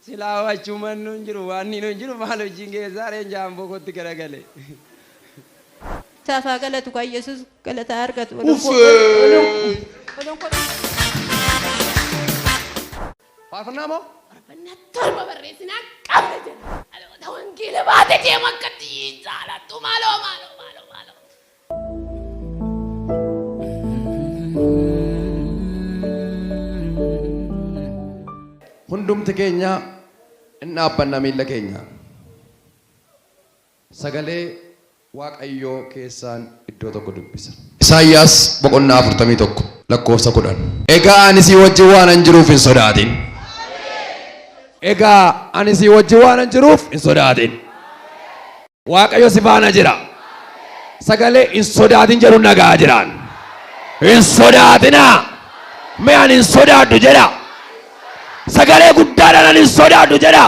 Silaa achuman nu hin jiru waan ni nu hin jiru maal hojiin keessaa reen jaamboo kootti garagale. Isaaf haa galatu kan Yesuus galata haa argatu. Uffee! Faarfannaa moo? Faarfannaa 7 barreessinaan qabna jedha. Dhaloota wangeela baate deemu akkatti hin jaalattu maaloo maaloo maaloo maaloo. Hundumti keenya in dhaabbanna miilla keenya. Sagalee Waaqayyoo keessaan iddoo tokko dubbisa. Isaayyaas boqonnaa 41 lakkoofsa 10. Egaa ani sii wajjin waanan jiruuf hin sodaatin. Egaa ani sii wajjin waanan jiruuf hin sodaatin. Waaqayyo si faana jira. Sagalee hin sodaatin jedhu nagaa jiraan. Hin sodaatinaa. Mee ani hin sodaadhu jedha. Sagalee guddaadhaan ani hin sodaadhu jedha.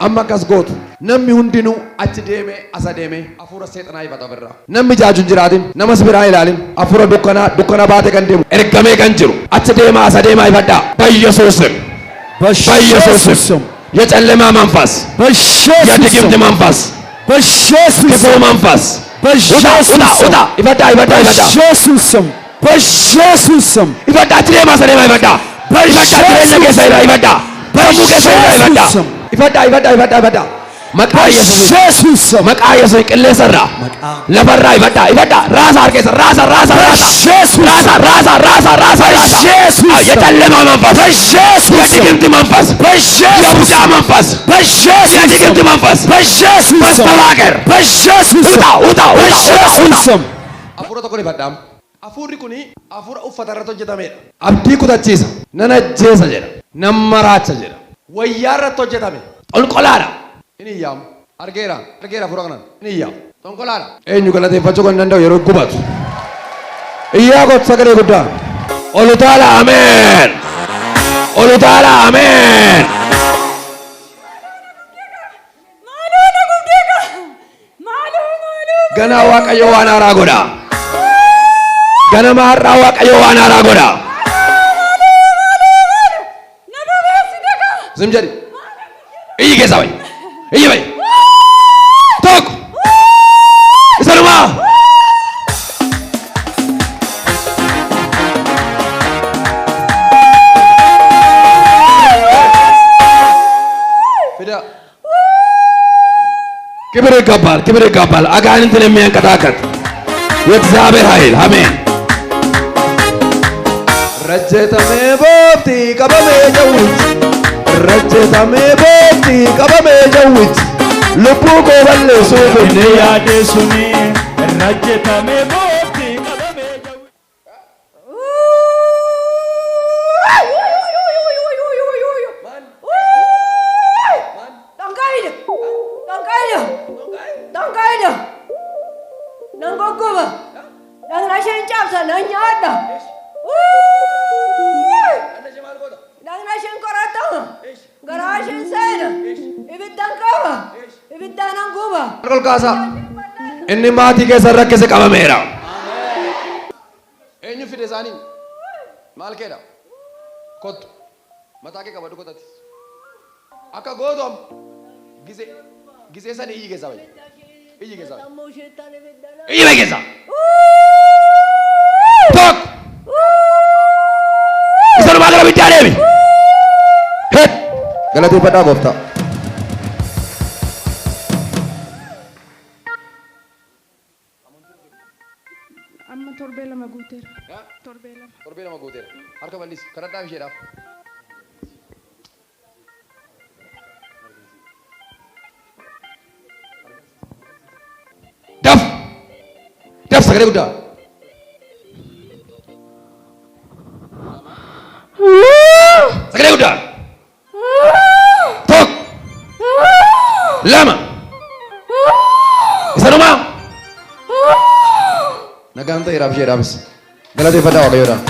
Amma akkas gootu. Namni hundinuu achi deemee as adeemee hafuura seexanaa ifata ofirraa. Namni jaaju hin jiraatin. Nama si biraa ilaalin. Hafuura dukkanaa dukkana baatee kan deemu ergamee kan jiru achi deemaa as adeemaa ifadhaa. Bayyesuus sim. በኢየሱስ ስም የጨለማ መንፈስ፣ የድግምት መንፈስ፣ ክፉ መንፈስ ውጣ ውጣ ውጣ! ይፈዳ ይፈዳ ይፈዳ! በኢየሱስ ስም በኢየሱስ ስም ይፈዳ! ጅሬ ማሰሬ ይፈዳ ይፈዳ! jireenya keessa irraa ifadha sammuu keessa irraa ifadha ifadha ifadha ifadha ifadha maqaa Yesuus በኢየሱስ ስም maqaa Yesuus qilleensa irraa lafarraa ifadha ifadha raasa harkeessa raasa raasa raasa raasa raasa raasa raasa raasa በኢየሱስ ስም የጨለማ መንፈስ በኢየሱስ ስም የድግምት መንፈስ በኢየሱስ የቡዳ መንፈስ በኢየሱስ የድግምት መንፈስ በኢየሱስ ስም መስተዋቅር በኢየሱስ ስም ውጣ ውጣ ውጣ ውጣ በኢየሱስ ውጣ ስም Hafuura tokko ni fadhaam. Hafuurri kuni hafuura uffata irratti hojjetamedha. Abdii kutachiisa. Nan ajjeesa jedha. Nan maraacha jedha. Wayyaa irratti hojjetame. Xonqolaadha. Inni iyyaamu. Argeera. Argeera hafuura kanaan. Inni iyyaamu. Xonqolaadha. Eenyu galateeffachuu kan danda'u yeroo gubatu. Iyyaa gootu sagalee guddaa. Ol utaala ameen. Ol utaala ameen. Maaloo na gubdee kaa. Maaloo maaloo. Ganaa Waaqayyo waan haaraa godha. Ganama har'aa Waaqayyo waan haaraa godha. Na bobeessite kaa. Zim jedhi. Iyyi keessaa bahi. Iyyi bahi. Tokko. Isa dhumaa. Fida. ክብር ይገባል፣ ክብር ይገባል። አጋንንትን የሚያንቀጣቅጥ የእግዚአብሔር ኃይል አሜን። Rajjetamee boofti qabamee jawwichi. Rajjetamee boofti qabamee jawwichi. Lubbuu koo balleessuuf inni yaade suni rajjetamee boofti qabamee jawwi. Xonqaayidha. Xonqaayidha. Xonqaayidha. Nan goggoba. Dhagna isheen cabsa nan nyaadha. Dhagna isheen qorattama. Garaa isheen seena. Ibiddan qaba. Ibiddaan nan guba. Ol kaasaa. Inni maatii keessan rakkise qabameera. Eenyu fide isaanii? Maal keedha? Kottu. Mataa kee qabadhu kotatti. Akka gootu amma. Gisee gisee sani iyyi keessaa bahi. Iyyi keessaa bahi. Sammuu isheettan ibiddan. Iyyi bahi keessaa. Tokko. Isa dhumaa gara biddaa deemi. Het. Galateeffadhaa gooftaa. Amma torbee 2 guuteera. Torbee 2. Torbee 2 guuteera. Harka bal'isi. Kadhadhaaf isheedhaaf. Daf! Daf sagalee guddaa. Sagalee guddaa. Tokko. Lama. Isa dhumaa. Nagaan ta'eeraaf isheedhaafis. Galateeffadhaa Waaqayyoodhaan.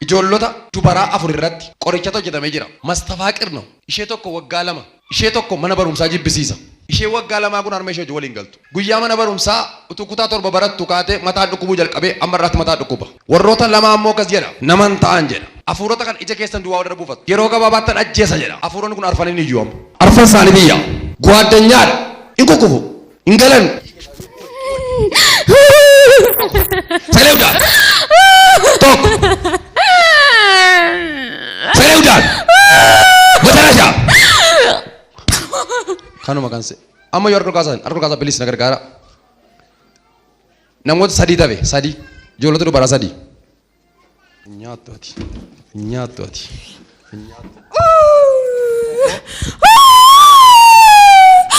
Ijoollota dubaraa 4 irratti qorichatu hojjetamee jira. Mastafaaqir ነው. Ishee tokko waggaa 2. Ishee tokko mana barumsaa jibbisiisa. Ishee waggaa 2 kun harma ishee wajjin waliin galtu. Guyyaa mana barumsaa utuu kutaa 7 barattu kaatee mataan dhukkubuu jalqabee amma irraatti mataa dhukkuba. Warroota 2 ammoo akkas jedha. Naman ta'an jedha. Hafuurota kan ija keessan duwwaa warra buufatu. Yeroo gabaabaattan ajjeesa jedha. Hafuuronni kun arfan hin iyyuu amma. Arfan isaanii biyya. Guwaaddanyaadha. Hin kukkufu. Hin galan. Sagalee guddaan. Tokko. Sagalee guddaan. Matarasha. Kanuma kan se. Amma yoo harka ol kaasan, harka ol kaasaa bilis na gargaara. Namoota sadii tafe, sadii. Ijoollota dubaraa sadii. Nyaattu ati. Nyaattu ati. Nyaattu.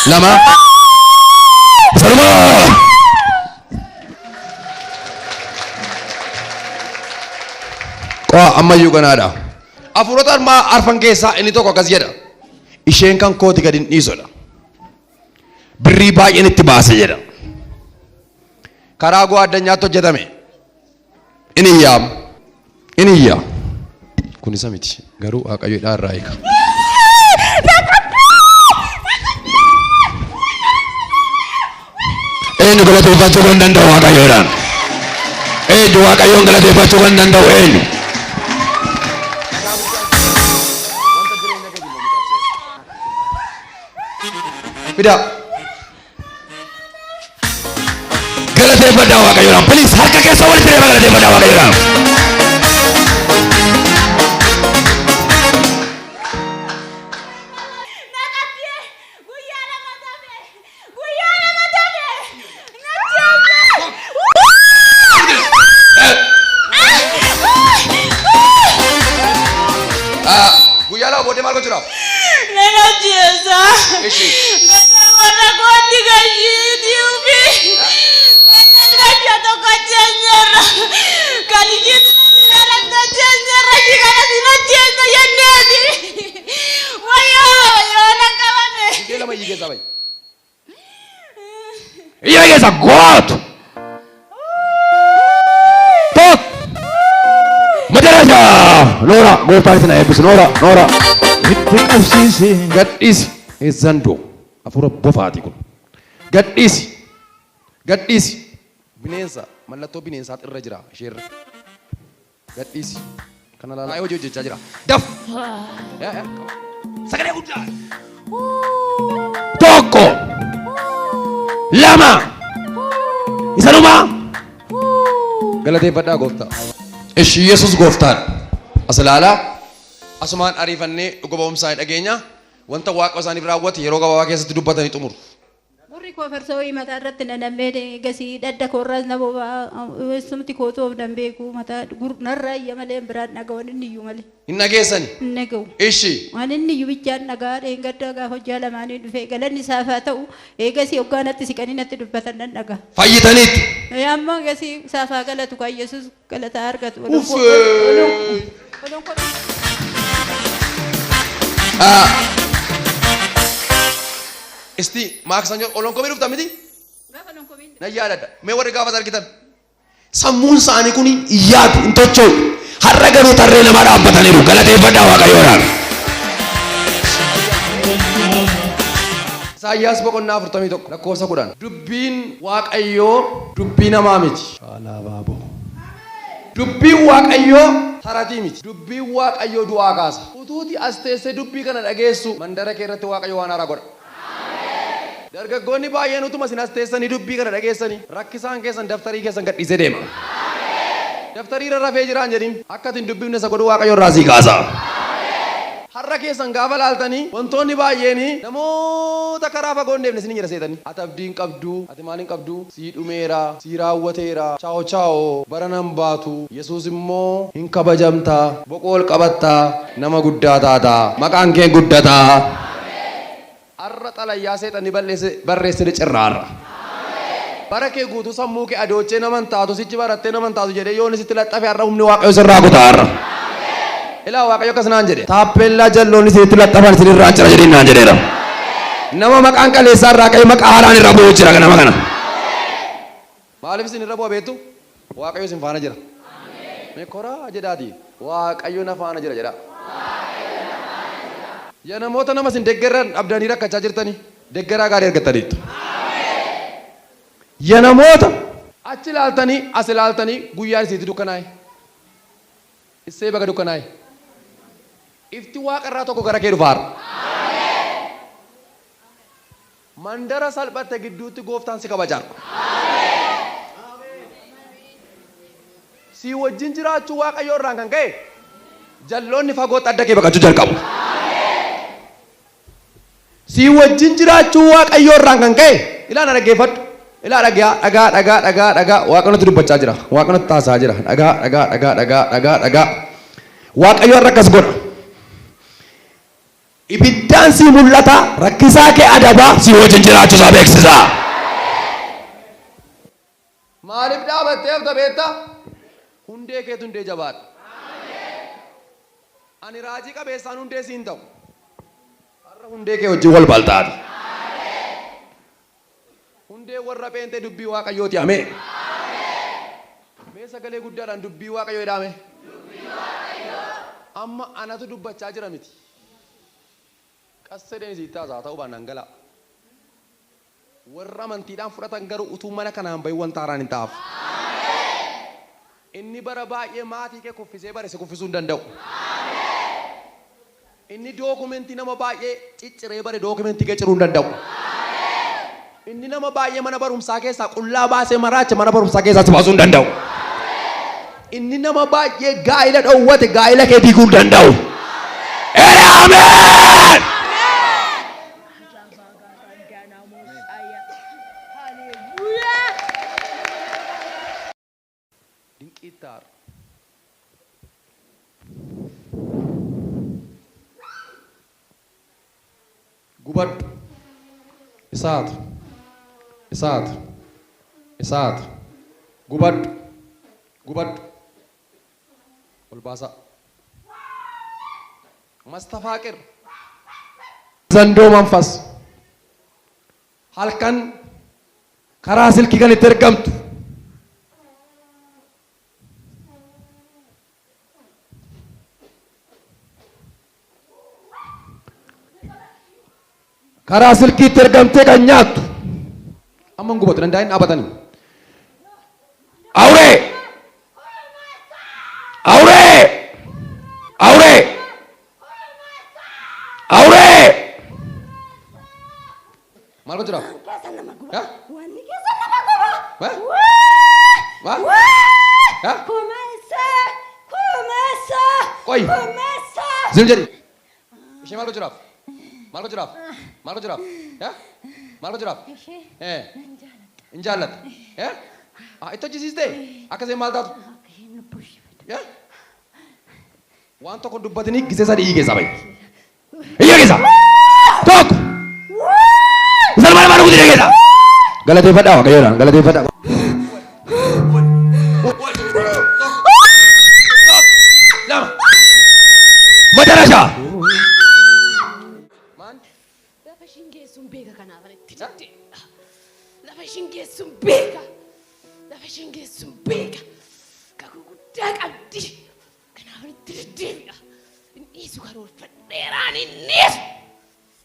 Lama. Saduma. Qo'a ammayyuu ganaadha. Hafuurota armaa arfan keessaa inni tokko akkas jedha. Isheen kan kooti gadi hin dhiisudha. Birrii baay'een itti baase jedha. Karaa go'aa addunyaatti hojjetame. In iyyaa. In iyyaa. Kun isa miti. Garuu Waaqayyo hidhaa irraa hiika. Eenyu galateeffachuu kan danda'u Waaqayyoodhaan? Eenyu Waaqayyoon galateeffachuu kan danda'u eenyu? Fidaa. Galateeffadhaa Waaqayyoodhaan. Please harka keessa walitti deemaa galateeffadhaa Waaqayyoodhaan. Guyyaa lama tafe! Guyyaa lama tafe! Natti Guyyaa lama booddee maal gochuudhaaf? Nan ajjeesa. Ishi. Gata warra kootti gashiitii ufi. Gata gasha tokko ajjeesneerra. Kan ishiin jalatti ajjeesneerra. Ishii kana sin ajjeesna jenneeti. Wayyoo wayyoo nan qabame. Ishee lama iyyii keessaa bahi. Iyya keessa gootu. Tokko. Madarasa. Noora gooftaan isin haa eebbisu. Noora noora. Itti qabsiise. Gadhiisi. Eessandoo. Hafuura bofaati kun. Gadhiisi. Gadhiisi. Bineensa mallattoo bineensaatu irra jira isheerra. Gadhiisi. Kana laalaa hojii hojjechaa jira. Daf. Sagalee guddaa. Tokko. Lama. Isa dhumaa. Galateeffadhaa gooftaa. Ishi Yesus gooftaadha. As ilaalaa. Asumaan ariifannee dhuga ba'umsaa hin dhageenya. Wanta waaqa isaaniif raawwate yeroo gabaabaa keessatti dubbatanii xumuru. Gurri koo farsoo wayii mataa irratti na nammee eegasii dhadda koorraas na boba'a eessumti kootu of nan beeku mataa gur narraa iyya malee hin biraan dhaga'u waan inni iyyu malee Hin dhageessani. hin dhaga'u. Ishi. Waan inni iyyu bichaan dhaga'a dheengadda gaafa hojjaa lamaanii dhufee galanni isaaf haa ta'u eegasii hoggaa natti siqanii natti dubbatan nan dhaga'a. Fayyitaniitu. Amma eegasii isaaf haa galatu kan Yesuus galata haa argatu. Uffee. Isti maaksanyoon olonkomii dhuftan miti? Nan yaadadha. Mee warri gaafas argitan. Sammuun isaanii kun hin yaadu, hin tocho'u. Har'a garuu tarree namaa dhaabbataniiru. Galateeffadhaa Waaqayyoodhaan. Isaayyaas boqonnaa 41 lakkoofsa 10. Dubbiin Waaqayyoo dubbii namaa miti. Alaabaaboo. Dubbiin Waaqayyoo taratii miti. Dubbiin Waaqayyoo du'aa kaasa. Utuuti as teessee dubbii kana dhageessu mandara kee irratti Waaqayyo waan haaraa godha. Dargaggoonni baay'een utuma isin as teessanii dubbii kana dhageessanii rakkisaan keessan daftarii keessan gadhiisee deema. Daftarii irra rafee jiraan jedhin akka ati hin dubbifne isa godhu Waaqayyo irraa sii kaasa. Har'a keessan gaafa laaltanii wantoonni baay'een namoota karaa fagoo hin deemne isiniin jedha seetanii. Ati abdii hin qabdu, ati maal hin qabdu, sii dhumeera, sii raawwateera, chaawo chaawo, barana hin baatu, Yesuus immoo hin kabajamta, boquu ol qabatta, nama guddaa taata, maqaan kee guddata. Har'a xalayaa seexanni balleesse barreessine cirra har'a. Bara kee guutuu sammuu kee adoochee nama hin taatu, sichi barattee nama hin taatu jedhee yoonni sitti laxxafe har'a humni Waaqayyo sirraa kuta har'a. Ilaa Waaqayyo akkas naan jedhe. Taappeellaa jalloonni isinitti laxxafan isinirraan cira jedhiin naan jedheera. Nama maqaan kaleessaa irraa ka'ee maqaa haaraan irra bu'u jira nama kana. Maaliif isin irra bu'a beektu? Waaqayyo isin faana jira. Mee koraa jedhaati Waaqayyo na faana jira jedhaa. Ya namoota nama isin deggerran dhabdanii rakkachaa jirtanii deggeraa gaarii argattaniittu. Ya namoota achi ilaaltanii as ilaaltanii guyyaan isinitti dukkanaa'e. Issee baga dukkanaa'e. Ifti waaqarraa tokko gara kee dhufaara. Mandara salphatte gidduutti gooftaan si kabajaara. Si wajjin jiraachuu waaqayyoo irraan kan ka'e jalloonni fagootti adda kee baqachuu jalqabu. Si wajjin jiraachuu waaqayyoo irraan kan ka'e ilaa na dhaggeeffadhu. Ilaa dhagaa dhagaa dhagaa dhagaa dhagaa waaqanatu dubbachaa jira. Waaqanatu taasaa jira. Dhagaa dhagaa dhagaa dhagaa dhagaa dhagaa. Waaqayyo har'a akkas godha. Ibiddaan si mul'ata rakkisaa kee adabaa si wajjin jiraachuu isaa beeksisa. Maaliif dhaabattee hafta beektaa? Hundee keetu hundee jabaadha. Ani raajii qabeessaan hundee siin ta'u. Har'a hundee kee wajjin wal baltaati. Hundee warra pheenxee dubbii waaqayyooti amee. Mee sagalee guddaadhaan dubbii waaqayyoo jedhame. Amma anatu dubbachaa jira miti. Qassedeen isii taasaa ta'uu baannaan galaa. Warra amantiidhaan fudhatan garuu utuu mana kanaan bahin wanta haaraan hin ta'aaf. Inni bara baay'ee maatii kee kuffisee bare si kuffisuu hin danda'u. Inni dookumentii nama baay'ee cicciree bare dookumentii kee ciruu hin danda'u. Inni nama baay'ee mana barumsaa keessaa qullaa baasee maraache mana barumsaa keessaa si baasuu hin danda'u. Inni nama baay'ee gaa'ila dhowwate gaa'ila kee diiguu hin danda'u. Ere ameen! Dinqiittaar. Gubadhu. Isaatu. Isaatu. Isaatu. Gubadhu. Gubadhu. Ol baasaa. Mastafaaqir. Zandoo manfas. Halkan karaa silkii kan itti ergamtu. Karaa silkiitti ergamtee kan nyaattu. Amma hin gubatu danda'in dhaabatanii. Awuree! Awuree! Awuree! Awuree! Maal gochuudhaaf? Keessa nama guba. Ha? Wanni keessa nama guba. Wa? Wa? Ha? Kumeessa! Kumeessa! Qoy. Kumeessa! Zim jedhi. Ishee maal gochuudhaaf? Maal gochuudhaaf? Maal gochuudhaaf? Ha? Maal gochuudhaaf? Ishee Eh. nan jaaladha. Hin jaallatta. Eh? Ah, itti hojjisiistee? Akka isheen maal taatu? Akka isheen lubbuu ishee badu. Eh? Waan tokko hin dubbatinii gisee sadii iyyi keessaa bahi. Iyya keessa. Tokko. Isa lama lama rukutii keessa. Galateeffadhaa Waaqayyoodhaan galateeffadhaa. Lama. Madarashaa. Lafa ishiin geessuun beeka kanaaf ani itti deddeebi'a. Lafa ishiin geessuun beeka. Lafa ishiin geessuun beeka. Kakuu guddaa qabdi. Kanaaf ani itti deddeebi'a. Hin dhiisu karoorfadheeraan hin dhiisu.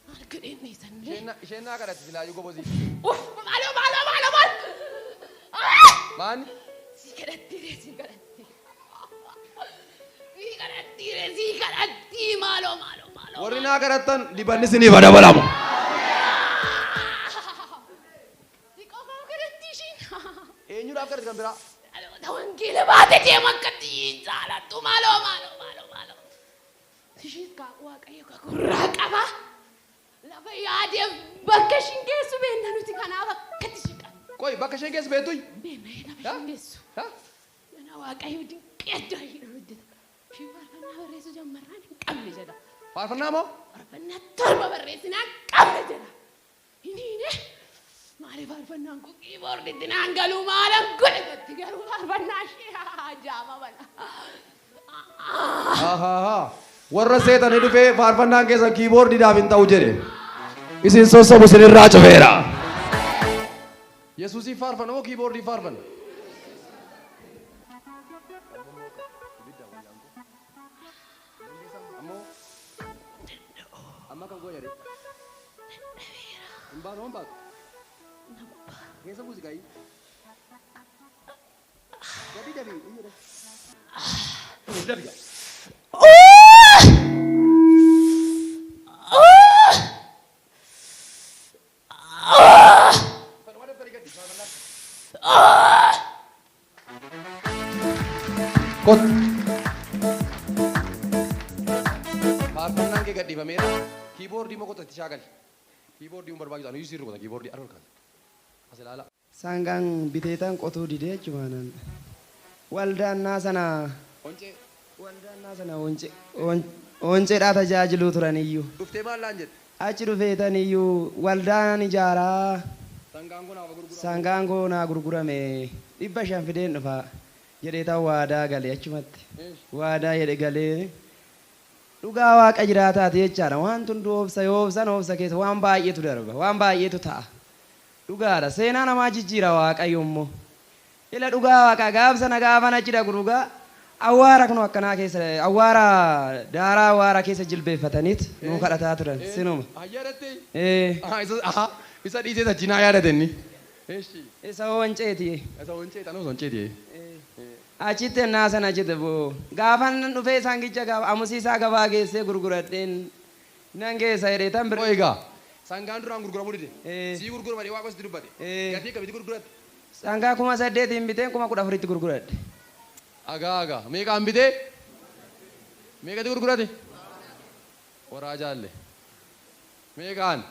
Maal godheen dhiisan illee. Isheen naa kadhatti silaayyuu gobosii. Uff maaloo maaloo maaloo maaloo. Ah! Maani? Si kadhattiire si kadhatti. Si kadhattiire si kadhatti maaloo maaloo maaloo. Warri naa kadhattan dibanni isiniif haa dabalamu. Si qofaaf kadhatti ishiin. Eenyudhaaf kadhatti kan biraa? Dhaloota wangeela baate deemu akkatti hin jaalattu maaloo maaloo maaloo maaloo. Ishiis kaa waaqayyo kakurraa qaba. Lafa yaadeef bakka ishiin geessu beenna nuti kanaaf akkatti ishii qabna. Qoy bakka isheen geessu beektuy? Beenna lafa ishiin geessu. Ha? Mana waaqayyo dinqii addaa ishiidhaan hojjeta. Ishiin faarfannaa barreessuu jammarraan hin qabne jedha. Faarfannaa moo? Faarfannaa torba barreessinaan qabne jedha. Hin hiine maaliif faarfannaan kun kiiboorditti naan galuu maalan godhe jetti garuu faarfannaa ishee jaama bana. Ahaa. Warra seetanii dhufee faarfannaan keessan kiiboordiidhaaf hin ta'u jedhe. Isin sossobu isinirraa cufeera. Yesuusiif faarfanna moo kiiboordii faarfanna? Amma kan gooyare. Hin baatu hin baatu. Keessa buusi gaayii. Dabi dabi. Dabi. Kottu. Faarfannaan kee gadhiifameera. Kiiboordii moo kottu itti shaagali. Kiiboordii hin barbaachisu. Ani sirrii rukuta kiiboordii arga kaasa. As ilaala. Sangaan biteetan qotuu didee jechuudha. Waldaannaa sana Honcee. Waldaannaa sana honceedhaa tajaajiluu turan iyyuu. Dhuftee maal laan jette? Achi dhufeetan iyyuu waldaan ijaaraa Sangaan kun hafa gurguramu. Sangaan koo naa gurgurame 500 fideen dhufa jedhee tan waadaa gale achumatti. Waadaa jedhe galee dhugaa waaqa jiraataati jechaadha. Waan tun obsa yoo obsan obsa keessa waan baay'eetu darba, waan baay'eetu ta'a. Dhugaadha, seenaa namaa jijjiira waaqayyo immoo. Ila dhugaa waaqa gaafsana gaafan achi dhaqu dhugaa awwaara kun akkanaa keessa awwaara daaraa awwaara keessa jilbeeffataniit nuu kadhataa turan sinuma. Yaadatte? Ee. Isa dhiisee sachinaa yaadate inni. Isa honceeti. Isa honceeti, anuu honceeti. Achitti ennaa sana achitti boo gaafan dhufee sangicha gaafa amusiisaa gabaa geessee gurguradheen nan geessa jedhee tan bir. Egaa sangaan duraan gurguramuu dide. Sii gurgurama waaqa sitti dubbate. Gatii akkamitti gurguratte? Sangaa 8,000 biteen 14,000 gurguradhe. Agaa agaa meeqaan bitee? Meeqatti gurgurate? Horaa jaalle. Meeqaan?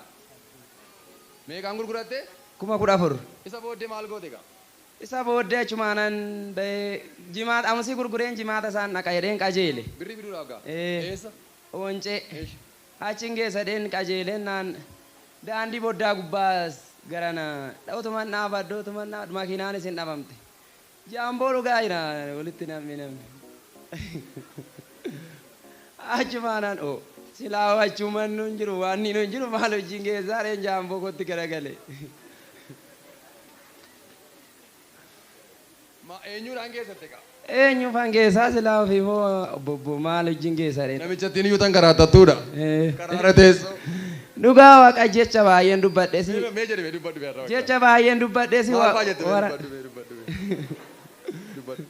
Meeqaan gurguratte? 14,000. Isa booddee maal goote egaa? Isa booddee achumaanan bahee jimaata amusii gurgureen jimaata isaan dhaqa jedheen qajeele. Birrii fiduudhaaf gaa? Eessa? Honcee. Achiin geessa jedheen qajeeleen naan daandii boddaa gubbaas garana otuman dhaabadhu otuman dhaabadhu makiinaan isin dhabamte. Jaamboo dhugaa jira walitti namni namni. Achumaanan oo silaa achuman nun jiru waan ni nun jiru maal hojiin keessaa dheen jaamboo kootti garagale. Ma eenyuudhaan geessatte gaa? Eenyuufaan keessaa silaa ofii moo obbo maal hojiin keessaa dheen. Namicha ittiin iyyuu tan karaattattuudha. Karaarra teessoo. Dhugaa waaqa jecha baay'een dubbadhe si. Mee jedhi mee dubbadhu mee har'a. Jecha baay'een dubbadhe si. Maal fa'aa jette mee dubbadhu mee dubbadhu mee. Dubbadhu.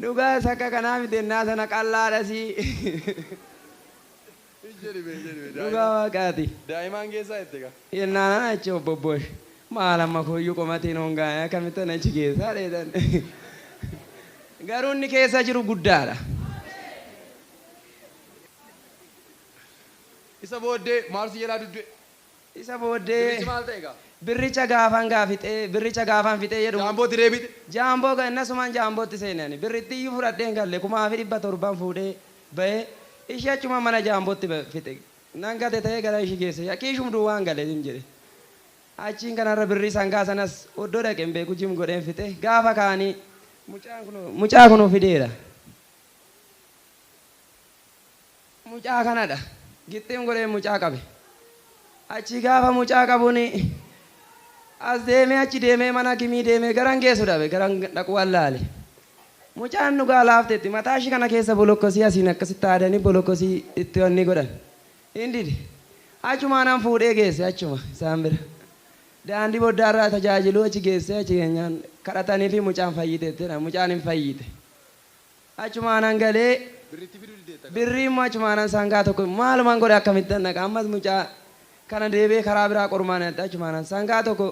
Dhugaa isa akka kanaa miti ennaa sana qallaadha si. Jedhi mee jedhi mee. Dhugaa waaqaati. Daa'imaan keessaa jette gaa? Yennaan achi obbo maal amma kooyyuu qomatiin hongaa'ee akkamittan achi keessaa dheedan. Garuu inni keessa jiru guddaadha. Isa booddee maal si jalaa duddu'e? Isa booddee. Birrichi maal ta'e gaa? Birricha gaafan gaafixee birricha gaafan fixee jedhu. Jaambootti deebite. Jaamboo innasumaan jaambootti seenani. Birritti iyyuu fudhadheen galle 7,700 fuudhee bahee ishee achuma mana jaambootti fixe. Nan gate ta'ee gara ishii geesse. Kiishum duwwaan gale hin jedhe. Achiin kanarra birrii sangaa sanas oddoo dhaqeen beeku jim godheen fixe gaafa kaanii mucaa kunuu fideera. Mucaa kanadha. Gixxiin godheen mucaa qabe. Achi gaafa mucaa qabuun as deemee achi deemee mana kimii deemee garan geessu dhabe garan dhaqu wallaale. Mucaan dhugaa laafteetti mataa ishii kana keessa bolokkosii asiin akkasitti aadanii bolokkosii itti wanni godhan. Hin dide. Achumaanaan fuudhee geesse achuma isaan bira. Daandii boddaarraa tajaajiluu achi geesse achi keenyaan kadhatanii fi mucaan fayyiteettidha. Mucaan hin fayyite. Achumaanaan galee birrii immoo achumaanaan sangaa tokko maalumaan godhe akkamittan dhaqa ammas mucaa kana deebi'ee karaa biraa qormaan achumaanaan sangaa tokko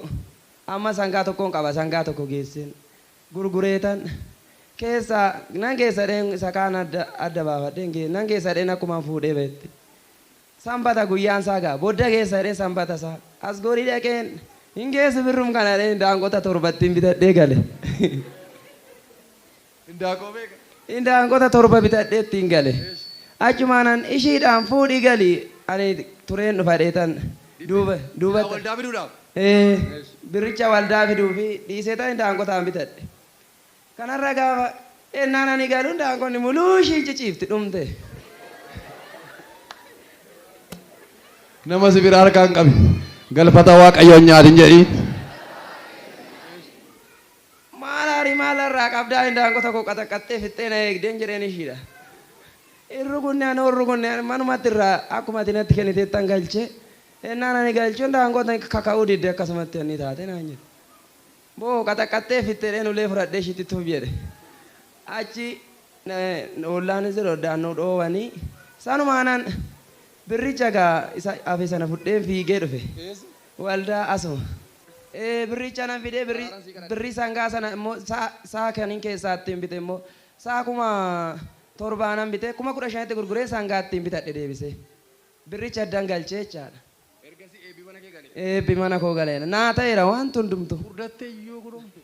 amma sangaa tokkoon qaba sangaa tokko geesseen gurgureetan keessa nan keessa dheen isa kaan adda baafadheen nan keessa dheen akkumaan fuudhee beetti. Sanbata guyyaan isaa gaa bodda keessa dheen sanbata isaa as gorii dhaqeen hin geessu birrum kana dheen daanqota 7 bitadhee gale. Indaanqoo meeqa? Indaanqota 7 bitadhee ittiin gale. Achumaanan ishiidhaan fuudhii gali ani tureen dhufa dheetan duuba duuba. Waldaa fiduudhaaf? Birricha waldaa fiduu fi dhiisee tan indaanqotaan bitadhe. Kanarra gaafa ennaan ani galu indaanqonni muluu ishii ciciifti dhumte. Nama si bira harkaan qabi. Galfata waaqayyoon nyaatin jedhi. Maal aarii maal irraa qabdaa indaanqota koo qaxaqqaxxee fixxee na eegdeen jedheen ishiidha. Irru kunneen orru kunneen manumatti irraa akkuma ati natti kenniteettan galchee ennaan ani galchuu indaanqota kaka'uu didde akkasumatti inni taate naan jedhe. Boo qaxaqqaxxee fixxee ulee fudhadhee ishiitti tuuf jedhe. Achi ollaanis jedhu daannoo dhoowwanii sanumaanaan birricha gaa isa hafe sana fudheen fiigee dhufe. Waldaa asuma. Birricha nan fidee birrii sangaa sana immoo sa'a kanin keessaa ittiin bite immoo sa'a 7,000 nan bite 15,000tti gurguree sangaa ittiin bitadhe deebisee. Birricha addan galchee jechaadha. Eebbi mana koo galeera. Naa ta'eera waan hundumtu. Furdattee iyyuu gurumte.